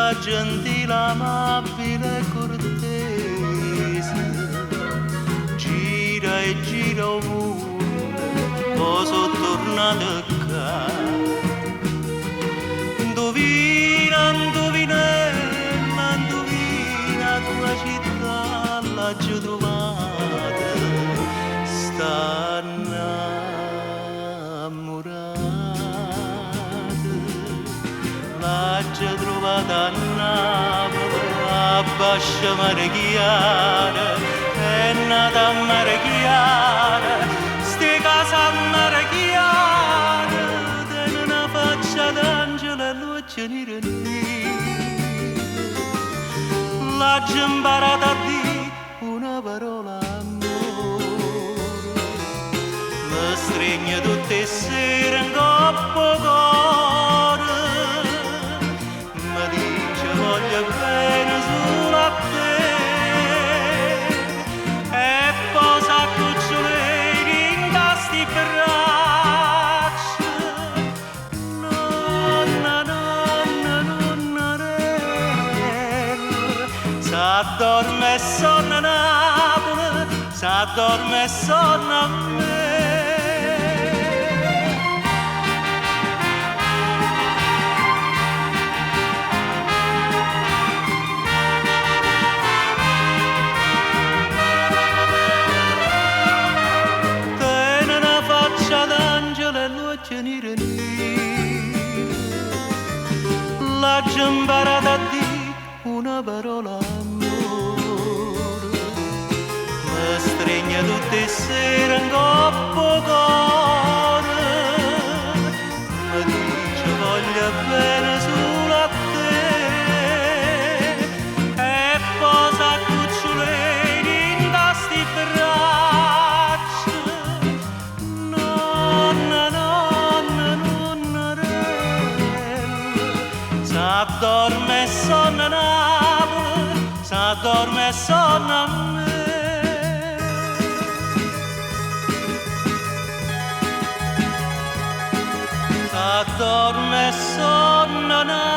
Bella, gentile, amabile e cortese. Gira e gira 'o munno, po' so' turnato ccà. Indovina, indovinella, indovina 'a tua città l'aggio truvata. Sta 'nnammurata. L'aggio truvata a Napule, abbascio Marechiaro. È nata a Marechiaro, sta 'e casa a Marechiaro. Tene 'na faccia d'angelo e l'uocchie nire nire. L'aggio 'mparata a dì una parola ammore. Me stregne tutt' 'e sere 'ncopp' 'o core. Me dice voglio bene sulo a te. E po' s'accucciulea dint' a 'sti braccia. Nonna, nonna, nonnarella. S'addorme e sonna Napule, s'addorme e sonna a me. Tene 'na faccia d'angelo e l'uocchie nire nire. L'aggio 'mparata a dì una parola ammore. Me stregne tutt' 'e sere 'ncopp' 'o core. Me dice voglio bene sulo a te. E po' s'accucciulea dint' a 'sti braccia. Nonna, nonna, nonnarella. S'addorme e sonna Napule, s'addorme e sonna a me. S'addorme e sonna Napule.